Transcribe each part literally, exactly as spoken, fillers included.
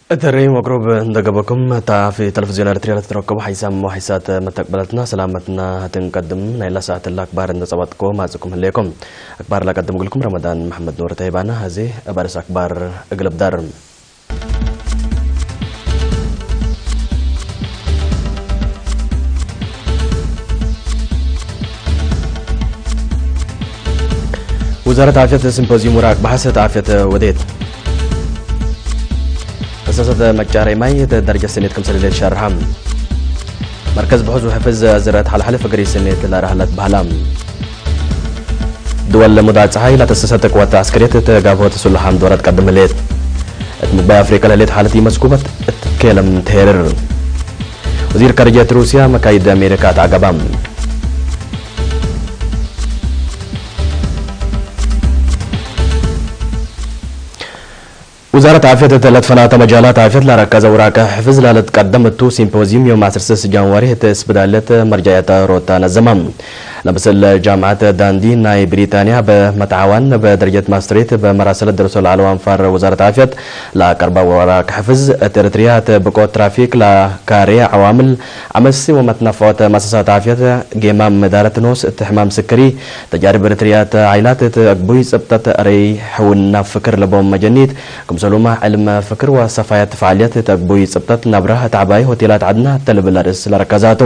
እት ርኢም ወቅሩብ እንደ ገበኩም፣ እታ ፊ ተለፍዝዮን ኤረትርያ ለትትረከቡ ሐይሳም ወሐይሳት መተቅበለትና ሰላመትና ትንቀድም። ናይላ ሰዓት እለ አክባር እንደ ጸበጥኮ ማጽእኩም ህሌኮም። አክባር ለቀድም እግልኩም ረመዳን መሐመድ ኑር ተይባና። ሀዜ እብ አርእስ አክባር እግል ብዳር። ውዛረት ዓፍየት ሲምፖዚዩም ውራቅ በሐሰት ዓፍየት ወዴት። መሰሰት መጫረይ ማይ እት ደረጀት ሰኔት ክምሰል ህሌት ሸርሐ። መርከዝ ብሑዝ ወሕፍዝ ዝርዐት ሐልሐለ ፍግሪ ሰኔት ለረሀለት በህላ። ድወል ለሙዳት ጸሓይ ለተሰሰተ ቅወት ዐስከርየት እት ጋብሆት ሱልሓም ዶረት ቀድም ህሌት። እት ምግባይ አፍሪቀ ለህሌት ሓለት ኢመስኩበት እት ኬለም ተሄርር። ወዚር ካርጅየት ሩስያ መካይድ አሜሪካ ተዐገባ። ውዛረት ዓፍየት እት ለትፈናተ መጃላት ዓፍየት ለረከዘ ውራቅ ሕፍዝ ለልትቀደም እቱ ሲምፖዚዩም ዮም ዐስር ስስ ጃንዋሪ እት እስብዳልየት መርጃየት ሮታ ነዘመ። ለምስል ጃምዐት ዳንዲ ናይ ብሪጣንያ በመትዓዋን በደረጀት ማስትሬት በመራሰለት ደርሶ ለዐለው አንፋር ውዛረት ዓፍየት ለአቀርበ ወራቅ ሕፍዝ፣ እት ኤረትርያ እት ብቆት ትራፊክ ለካሬ ዐዋምል ዐመሲ ወመትነፈዖት መሰሳት ዓፍየት ጌማም እዳረት ኖስ እት ሕማም ስክሪ፣ ተጃርብ ኤረትርያ እት ዓይላት እት አግቡይ ጽብጠት አረይ ሕውና ፍክር ለቦም መጀኒት፣ ክምሰሉመ ዕልም ፍክር ወሰፋየት ፈዓልየት እት አግቡይ ጽብጠት ነብረ እት ዐባይ ሆቴላት ዐድና እተ ልብል አርእስ ለረከዛቱ።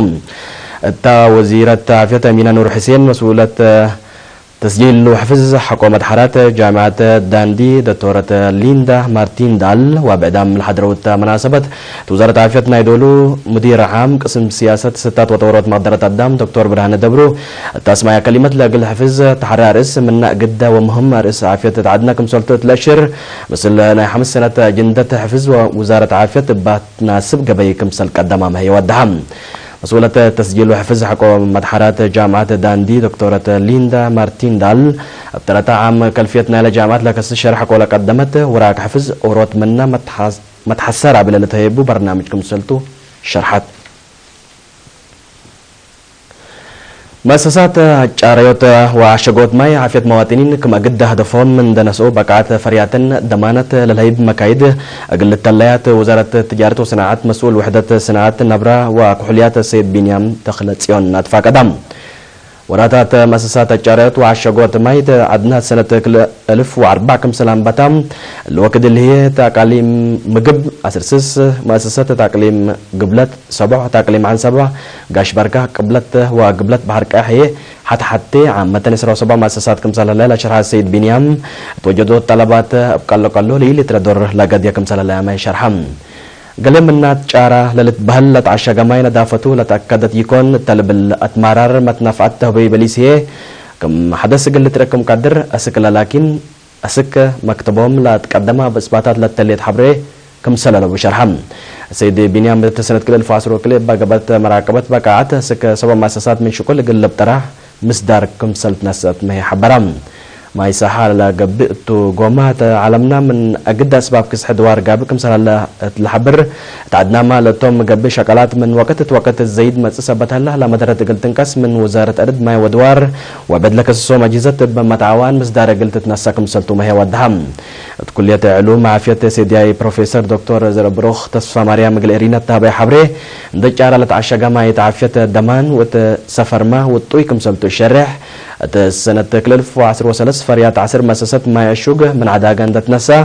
እታ ወዚረት ዓፍየት አሚና ኑር ሕሴን መስኡለት ተስጂል ወሕፍዝ ሐቆ መድሐራት ጃምዐት ዳንዲ ዶክቶረት ሊንዳ ማርቲንዳል ወብዕዳም ለሐድረው እተ መናሰበት፣ እት ውዛረት ዓፍየት ናይ ዶሉ ሙዲር ዓም ቅስም ስያሰት ስታት ወጠወሮት መቅደረት አዳም ዶክቶር ብርሃነ ደብሩ እተ አስማያ ከሊመት ለእግል ሕፍዝ ተሐሬ አርእስ ምነ እግደ ወምህም አርእስ ዓፍየት እት ዐድነ ክምሰልቱ እት ለአሽር፣ ምስል ናይ ሐምስ ሰነት አጅንደት ሕፍዝ ወውዛረት ዓፍየት እባ ትናስብ ገበይ ክምሰል ቀደማም ህይ ወደሐ። መስኡለት ተስጂል ወሕፍዝ ሐቆ መድሐራት ጃምዐት ዳንዲ ዶክቶረት ሊንዳ ማርቲንዳል፣ እብ ተረተ ዓም ከልፍየት ናይለ ጃምዐት ለከስስ ሸርሕ ሐቆ ለቀደመት ውራቅ ሕፍዝ ኦሮት ምነ መትሐስ-፣ መትሐሰር አብለ ለተህየቡ በርናምጅ ክምሰልቱ ሸርሐት። መእሰሳት አጫረዮት ወአሸጎት ማይ ዓፍየት መዋጥኒን ክም አግድ ሀደፎም እንደ ነስኦ በቃዐት ፈርያትን ደማነት ለልሀይብ መካይድ እግል ልተለያት ውዛረት ትጃረት ወሰናዐት መስኡል ውሕደት ሰናዐት ነብረ ወኩሕልያት ሰይድ ቢንያም ተክለጽዮን አትፋቀዳ። ወራታት መእሰሳት አጫረዮት ወአሸጎት ማይ ዐድናት ሰነት ክልኤ እልፍ ወአርበዕ ክምሰል አንበታ፣ ለወክድ እሊ ህዬ እት አቃሊም ምግብ አስር ስስ፣ መእሰሰት እት አቅሊም ግብለት ሰቦሕ፣ እት አቅሊም ዐንሰባ፣ ጋሽ በርካ፣ ቅብለት ወግብለት በሐር ቀያሕ ህዬ ሐት ሐቴ ዓመተን ዕስራ ወሰብዓ መእሰሳት ክምሰል ህለ ለሸርሐ ሰይድ ቢንያም፣ እት ወጀዶት ጠለባት እብ ቀሎ ቀሎ ለኢልትረዶር ለገድየ ክምሰል ህለ አማይ ሸርሐ። ገሌ ምናት ጫራ ለልትበህል ለተዐሸገ ማይ ነዳፈቱ ለተአከደት ኢኮን እተ ልብል አትማራር መትነፍዐት ተህበዩ በሊስ ህዬ፣ ክም ሐደስ እግል ልትርእ ክም ቀድር፣ አስክ ለላኪን አስክ መክተቦም ለትቀደመ ብእስባታት ለተሌት ሐብሬ ክምሰል አለቡ ሸርሐ። ሰይድ ቢንያም እት ሰነት ክልኤ እልፍ ወዐስር ወክልኤ እበ ገበት መራቀበት በቃዐት አስክ ሰቦ መእሰሳት ምን ሽቁል እግል ልብጠራ ምስዳር ክምሰል ትነሰአት መ ሐበራ። ማይ ሳሐ ለገብእ እቱ ጎማተ ዐለምና ምን አግድ አስባብ ክስሐ ድዋር ጋብእ ክምሰል ሀለ እት ለሐብር፣ እት ዐድናመ ለእቶም ገብእ ሸቀላት ምን ወቅት እት ወቅት ዘይድ መጽእ ሰበት ሀለ፣ ለመደረት እግል ትንቀስ ምን ውዛረት አርድ ማይ ወድዋር ወዕበድ ለከስሶም አጅህዘት እብ መትዓዋን ምስዳር እግል ትትነሰእ ክምሰልቱ መ ህዬ ወደሐ። እት ኩልየት ዕሉም ዓፍየት ሴድያይ ፕሮፌሰር ዶክቶር ዘርአብሩኽ ተስፋማርያም እግል ኤሪና እት ሀበየ ሐብሬ፣ እንዴ ጫረ ለተዐሸገ ማይ እት ዓፍየት ደማን ወእት ሰፈርመ ውጡይ ክምሰልቱ እሸሬሕ፣ እት ሰነት ክልኤ እልፍ ወዐስር ወሰለስ ፈርያት ዐስር መእሰሰት ማይ እሹግ ምን ዐዳገ እንዴ ትነሰአ፣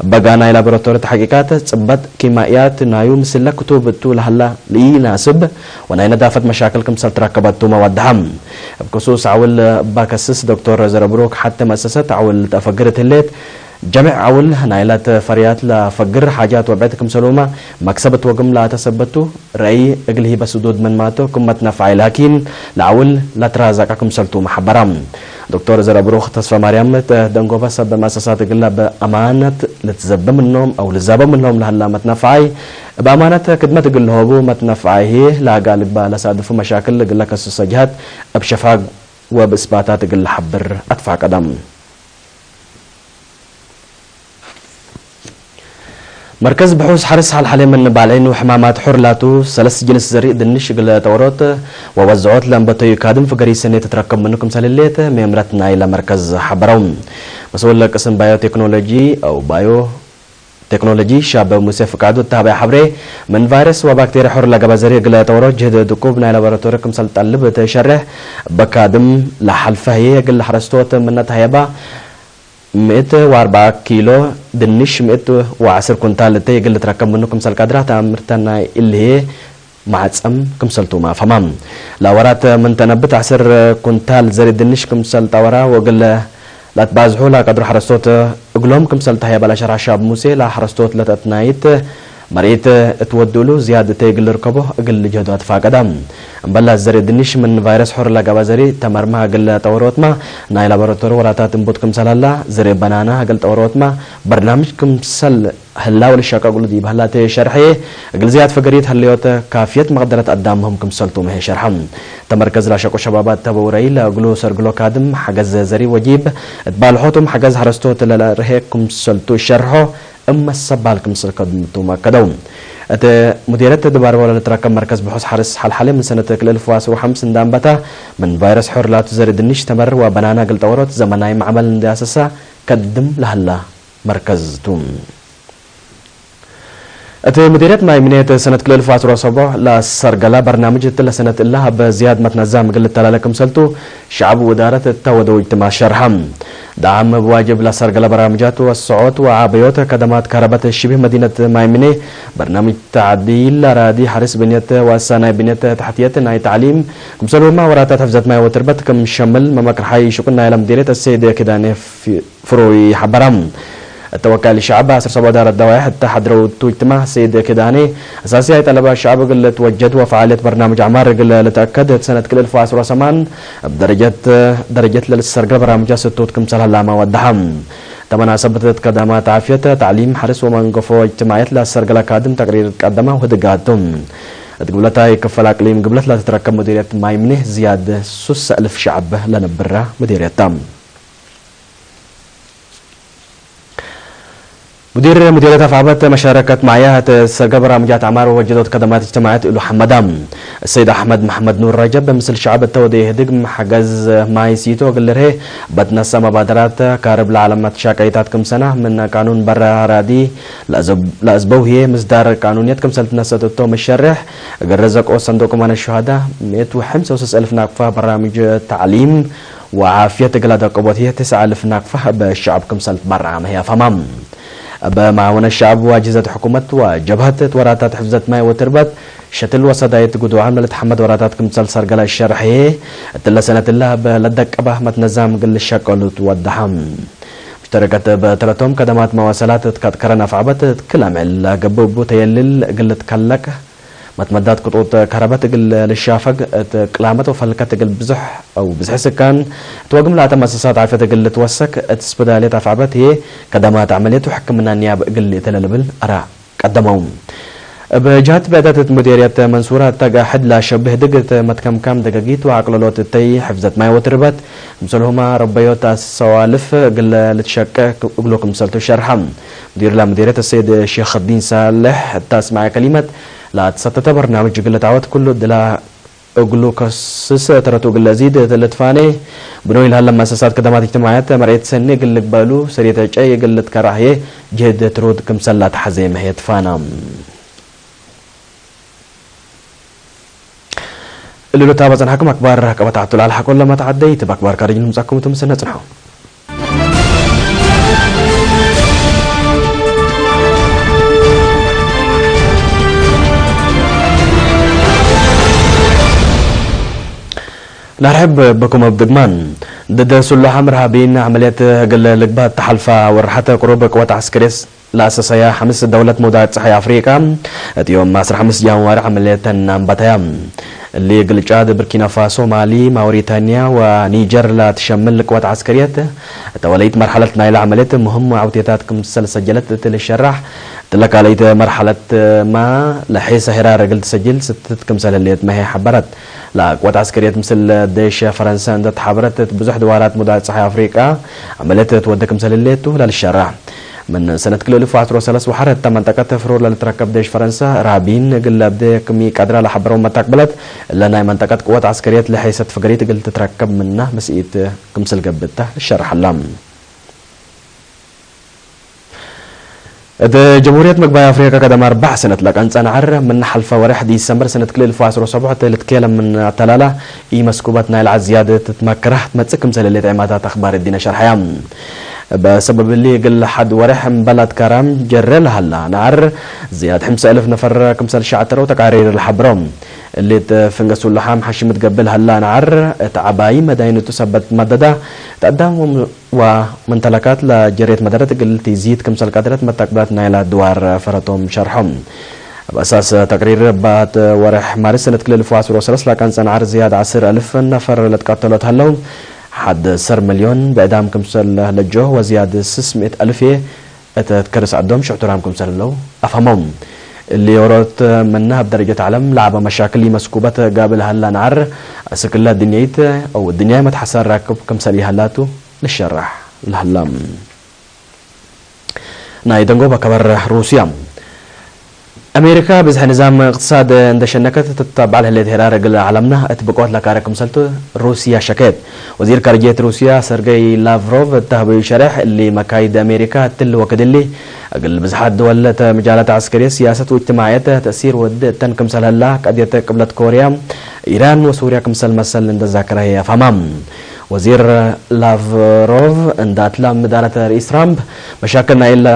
እበ ጋናይ ላቦራቶሪ ተሐቂቃት፣ ጽበት ኪማእያት ናዩ ምስለ ክቱብ እቱ ለሀላ ለኢናስብ ወናይ ነዳፈት መሻክል ክምሰል ትረከበ ቱመ ወደሐ። እብ ክሱስ ዐውል እበ ከስስ ዶክቶር ዘረብሩክ ሐቴ መእሰሰት ዐውል ተአፈግር እት ህሌት፣ ጀሚዕ ዐውል ናይላት ፈርያት ለፈግር ሓጃት ወብዕድ ክምሰሉመ መክሰብ እት ወግም ለአተሰበቱ ረአይ እግል ሂበ ስዱድ ምንማቱ ክም መትነፋዓይ ላኪን ለዐውል ለትራዘቀ ክምሰልቱመ ሐበረ። ዶክቶር ዘረብሩክ ተስፈማርያም እት ደንጎበ ሰብ መእሰሳት እግለ በአማነት ልትዘበ ምኖም አው ልዛበ ምንሆም ለሀላ መትነፋዓይ እብ አማነት ክድመት እግል ለሆቡ መትነፋዓይ ህዬ ለአጋልግበ ለሳድፉ መሻክል እግለ ከሱሰ ጀሀት እብ ሸፋግ ወብእስባታት እግል ለሐብር አትፋቀደ። መርከዝ ብሑስ ሐርስ ሐልሐሌ ምን ባልዒን ወሕማማት ሑር ላቱ ሰለስ ጅንስ ዘሪእ ድንሽ እግለ ጠወሮት ወወዝዖት ለእንበተዩ ካድም ፍገሪ ሰኔ ትትረከብ ምኑ ክምሰል ህሌት ሜምረት ናይለ መርከዝ ሐበረው። መስኡል ቅስም ባዮ ቴክኖሎጂ አው ባዮ ቴክኖሎጂ ሻብ ሙሴ ፍቃዱ እተ ሀበየ ሐብሬ፣ ምን ቫይረስ ወባክቴርያ ሑር ለገበ ዘሪ እግለ ጠወሮ ጅህድ ድቁብ ናይ ላቦራቶሪ ክምሰል ጠልብ እተ ሸሬሕ፣ እበ ካድም ለሐልፈ ህዬ እግል ሐረስቶት ምነ ተሀየባ፣ ምእት ወአርበዓ ኪሎ ድንሽ ምእት ወዐስር ኩንታል እተይ እግል ልትረከብ ምኑ ክምሰል ቀድራ ተአምርተ ናይ እሊ ህዬ ማዕጸም ክምሰል ቱመ አፍሀማ። ለወራት ምን ተነብት ዐስር ኩንታል ዘሪ ድንሽ ክምሰል ጠወራ ወእግል ለአትባዝሑ ለቀድሩ ሐረስቶት እግሎም ክምሰል ተሀየበ ለሸርሐ ሻብ ሙሴ፣ ለሐረስቶት ለተአትናይት መርኢት እት ወድእሉ ዝያድ እተይ እግል ልርከቦ እግል ልጅህዶ አትፋቀዳ። እምበል ለዘሪ ድንሽ ምን ቫይረስ ሑር ለገብአ ዘሪ ተመርመ እግል ጠወሮትመ፣ ናይ ላቦራቶሪ ወራታት እንቡት ክምሰል ሀላ፣ ዘሪ በናና እግል ጠወሮትመ በርናምጅ ክምሰል ህላ ወልሸቀ እግሉ ዲብ ሀላተ ሸርሐየ፣ እግል ዝያድ ፈገሪት ሀለዮተ ካፍየት መቅደረት አዳም ምህም ክምሰልቱ መሄ ሸርሐ። ተመርከዝ ላሸቁ ሸባባት ተበውረይ ለእግሉ ሰርግሎ ካድም ሐገዝ ዘሪ ወጂብ እት ባልሖቱም ሐገዝ ሐረስቶት ለለርሄ ክምሰልቱ ሸርሖ እመ ሰባል ክምሰል ከድምቱ መከደው። እት ሙዲርየት ድባርበ ለልትረከብ መርከዝ ብሑስ ሐርስ ሐልሐሌ ምን ሰነት ክልኤ እልፍ ወዐስር ወሐምስ እንደ አንበታ ምን ቫይረስ ሑር ላቱ ዘሪ ድንሽ ተመር ወበናና እግል ጠወሮት ዘመናይ መዕመል እንደ አሰሳ ከድም ለሀላ መርከዝ ቱ። እት ሙዲርየት ማይ ምኔት ሰነት ክልኤ እልፍ ወዐስር ወሰቡዕ ለሰርገለ በርናምጅ እትለ ሰነት እለ ሀበ ዝያድ መትነዛም እግል ልተላለ ክምሰልቱ ሸዐብ ወእዳረት እተ ወደው እጅትማዕ ሸርሐ። ደዓም እብ ዋጅብ ለሰርገለ በርናምጃት ወሰዖት ወዓበዮት ከደማት ከረበት ሽቢህ መዲነት ማይ ምኔ በርናምጅ ተዕዲል አራዲ ሐርስ ብንየት ወአሳናይ ብንየት ተሕትየት ናይ ተዕሊም ክምሰልሁመ ወራታት ሕፍዘት ማይ ወትርበት ክም ሸምል መመክርሓይ ሽቁን ናይለ ሙዲርየት አሰይድ ኪዳኔ ፊ ፍሩይ ሐበራ። እተ ወካይል ሸዐብ አስር ሰቦ ዳረት ደዋይሕ እተ ሐድረው እቱ እጅትማዕ ሰይድ ኪዳኔ፣ አሳስያይ ጠለብ ሸዐብ እግል ልትወጀድ ወፈዓልየት በርናምጅ ዐማር እግል ልትአከድ እት ሰነት ክልኤ እልፍ ወዐስር ወሰማን እብ ደረጀት፣ ደረጀት ለልትሰርገል በርናምጃት ስቱት ክምሰል ሀላመ ወደሐ። እተ መናሰበት እት ከደማት ዓፍየት፣ ተዕሊም፣ ሐርስ ወመንገፎ እጅትማዕየት ለሰርገለ ካድም ተቅሪር ቀደመ ወህድጋቱ። እት ግብለታይ ክፈል አቅሊም ግብለት ለትትረከብ ሙዲርየት ማይ ምኔ ዝያድ ሱሰ እልፍ ሸዐብ ለነብራ ሙዲርየት ተ። ሙዲር ሙዲርየት አፍዐበት መሻረከት ማያት ሰርገ በራምጃት ዐማር ወወጀዶት ከደማት እጅትማዕየት እሉ ሐመዳ። ሰይድ አሕመድ መሐመድ ኑር ረጀብ ምስል ሸዐብ እተ ወደ ኢህድግ ሐገዝ ማይ ሲቶ እግል ልርሄ በትነሰ መባደራት ካርብ ለዐለመት ሻቀይታት ክምሰና ምነ ቃኑን በረ አራዲ ለአዝበው ህዬ ምስዳር ቃኑንየት ክምሰል ትነሰት እቶም ሸሬሕ እግል ረዘቆ ሰንዱቅ ማነ ሹሃዳ ምእት ወሐምሳ ወሰስ እልፍ ናቅፋ በራምጅ ተዕሊም ወዓፍየት እግል አደቀቦት ህዬ ትስዐ እልፍ ናቅፋ እብ ሸዐብ ክምሰል ትበረዐ መህይ አፍሀማ። እብ መዓወነት ሸዐብ ወአጅህዘት ሕኩመት ወጀብሀት እት ወራታት ሕፍዘት ማይ ወትርበት ሸትል ወሰዳይት ጉዱዓም ለልትሐመድ ወራታት ክምሰል ሰርገለ ሸርሕ ህዬ፣ እትለ ሰነት እለ እብ ለደቀበ መትነዛም እግል ልሸቀሉ ትወደሐ። ሙሽተረከት እብ ተለቶም ከደማት መዋሰላት እት ከትከረን አፍዐበት እት ክል አምዕል ለገብእ እቡ ተየልል እግል ልትከለቅ መትመዳት ክጡጥ ከረበት እግል ልሻፈግ፣ እት ቅላመት ወፈልከት እግል ብዝሕ አው ብዝሒ ስካን እት ወግም ላተ መሰሳት ዓፍየት እግል ልትወሰክ፣ እት ስፕዳልየት አፍዐበት ህዬ ከደማት ዐመልየት ወሕክምና ንያብ እግል ልእተ ለልብል አራእ ቀደመው። እብ ጀሀት ብዕደት እት ሙዴርየት መንሱራ እተ ጋሕድ ለሸብህ ድግ እት መትከምካም ደገጊት ወአቅለሎት እተይ ሕፍዘት ማይ ወትርበት፣ ክምሰልሁመ ረበዮት አሰዋልፍ እግል ልትሸቄ እግሉ ክምሰልቱ ሸርሐ። ሙዲር ለሙዴርየት አሰይድ ሼኽዲን ሳልሕ እተ አስመዐ ከሊመት፣ ለአትሰተተ በርናምጅ እግል ልትዐወት ኩሉ እድላ እግሉ ከስስ፣ ተረቱ እግል ለዚድ እት ልትፋኔ ብኖይ ለሀለ መሰሳት ከደማት እጅትማዕየት መርኤት ሰኒ እግል ልግበእሉ፣ ሰሪት ዕጨይ እግል ልትከረዕ ህዬ ጅህድ ትሩድ ክምሰል ለአትሐዜ መህየት ፋና። እሉ ልታበ ጸንሐኩም አክባር ቀበት ዐቱ ለአልሐቆ ለመትዐደይ እት አክባር ካርጅ ንምጻኩም እቱ ምስልነ ጽንሖ። ነርሕብ ብኩም እብ ድግማን። ድድ ስሉሓም ርሃቢን ዐመልየት እግል ልግበእ እተ ሐልፈ ወርሐት ቅሩብ ቅወት ዐስከርየት ለአሰሰያ ሐምስ ደውለት መውዳዕት ጸሓይ አፍሪቃ፣ እት ዮም ዐስር ሐምስ ጃንዋሪ ዐመልየተን አንበተያ። እሊ እግል ጫድ፣ ብርኪናፋሶ፣ ማሊ፣ ማውሪታንያ ወኒጀር ለትሸምል ቅወት ዐስከርየት፣ እተ ወለይት መርሐለት ናይለ ዐመልየት ምህም ወዐውቴታት ክምሰል ሰጀለት እት ልሸራሕ፣ እትለ ካልአይት መርሐለትመ ለሔሰ ሄራር እግል ትሰጅል ስትት ክምሰል ህሌት መሄ ሐበረት። ለቅወት ዐስከርየት ምስል ዴሽ ፈረንሰ እንዴ ተሓበረት እት ብዙሕ ድዋራት መውዳዕት ጸሓይ አፍሪቃ ዐመልየት ትወዴ ክምሰል ህሌቱ ለልሸራሕ። ምን ሰነት ክልኤ እልፍ ወዐስር ወሰለስ ወሐር እተ መንጠቀት ፍሩር ለልትረከብ ዴሽ ፈረንሰ ራቢን እግል ለብዴ ክም ኢቀድረ ለሐበረው መታቅብለት፣ እለ ናይ መንጠቀት ቅወት ዐስከርየት ለሔሰት ፍገሪት እግል ትትረከብ ምነ ምስኢት ክምስል ገብእ ተ ልሸረሐ ዐለ። እት ጀምሁርየት ምግባይ አፍሪቀ ቀደም አርበዕ ሰነት ለቀንጸ ነዐር፣ ምን ሐልፈ ወሬሕ ዲሰምበር ሰነት ክልኤ እልፍ ወዐስር ወሰቡዕ እት ልትኬለም ምን አተላላ ኢመስኩበት ናይለ ዝያደት ትመክረህ ትመጽእ ክምሰል ህሌት ዔማታት አክባር እዲነ ሸርሐያ። በሰበብ እሊ፣ እግል ሐድ ወሬሕ እምበል አትካራም ጀሬ ለሀላ ነዐር ዝያድ ሕምሰ እልፍ ነፈር ክምሰል ሸዐተረው ተቃሪር ለሐብሮ። እሊት ፍንገሱ ለሓም ሐሽምት ገብእ ለሀላ ነዐር፣ እት ዐባይ መዳይንቱ ሰበት መደዳ፣ እት አዳም ወመምተለካት ለጀሬት መደረት እግል ትዚድ ክምሰል ቀድረት መተቅብላት ናይላ ድዋር ፈረቶም ሸርሖም። እብ አሳስ ተቅሪር፣ ባት ወሬሕ ማርስ ሰነት ክልኤ እልፍ ወዐስር ወሰለስ ለቀንጸ ነዐር ዝያድ ዐስር እልፍ ነፈር ለትቀተሎት ሀለው፣ ሐድ ሰር ሚልዮን ብዕዳም ክምሰል ለህለጆ ወዝያድ ስስ ምእት እልፍ እት ትከርስ ዐዶም ሽዕቱራም ክምሰል ህለው አፍሀሞም። እሊ ዎሮት ምነ እብ ደረጀት ዐለም ለዐበ መሻክል ኢመስኩበት ጋብእ ለሀላ ነዐር፣ አስክ እለ ድንየይት አው ድንያይ መትሐሳር ራክብ ክምሰል ይሀላቱ ልሸራሕ ለሀላ። ናይ ደንጎበ ከበር ሩስያ። አሜሪካ ብዝሕ ንዛም እቅትሳድ እንደ ሸነከት ትትበዕ ለህሌት ሄራር እግል ዐለምነ እት ብቆት ለካረ ክምሰልቱ ሩስያ ሸኬት። ወዚር ካርጅየት ሩስያ ሰርገይ ላቭሮቭ እተ ሀበዩ ሸሬሕ፣ እሊ መካይድ አሜሪካ እትሊ ወክድ እሊ፣ እግል ብዝሓት ድወል እተ መጃላት ዐስከርየት፣ ስያሰት ወእጅትማዕየት ተእሲር ወድ እተን ክምሰል ህላ፣ ቀድየት ቅብለት ኮርያ፣ ኢራን ወሱርያ ክምሰል መሰል እንደ ዛከረ ህይ አፍሀማ። ወዚር ላቭሮቭ እንደ አትላም ምዳረት ርኢስ ትራምፕ፣ መሻክል ናይ እለ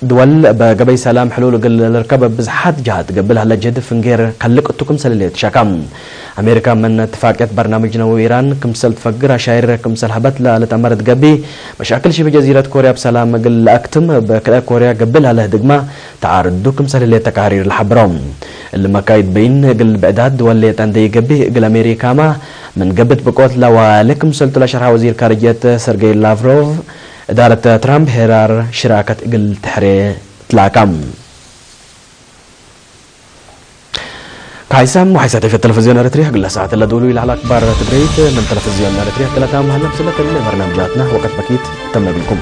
ድወል እበ ገበይ ሰላም ሕሉል እግል ልርከብ እብ ብዝሓት ጀሃት ገብእ ለሀለ ጅህድ ፍንጌር ከልቅ እቱ ክምሰል ህሌት ሸካ። አሜሪካ ምን እትፋቅየት በርናምጅ ነወዊ ኢራን ክምሰል ትፈግር አሻይር ክምሰል ሀበት ለልትአመር እት ገብእ፣ መሻክል ሽብህ ጀዚረት ኮርያ እብ ሰላም እግል ለአክትም እብ ክልኤ ኮርያ ገብእ ለሀለ ህድግመ ተዓርዱ ክምሰል ህሌት ተቃሪር ለሐብሮ። እሊ መካይድ በይን እግል ብዕዳት ድወል ሌጠ እንዴ ኢገብእ እግል አሜሪካመ ምን ገብእ ብቆት ለዋሌ ክምሰልቱ ለሸርሐ ወዚር ካርጅየት ሰርጌይ ላቭሮቭ፣ እዳረት ትራምፕ ሄራር ሽራከት እግል ትሕሬ ትላካም። ከሐይሳም ወሐይሳት ኤፍኤም ተለፍዝዮን ኤረትርያ፣ እግለ ሰዓት ለዶሉ ኢለዐለ አክባር ትግረይት ምን ተለፍዝዮን ኤረትርያ ተለታም ሀለ። ምስለ ተለ በርናምጃትና ወቀት በኪት ተመ ብልኩም።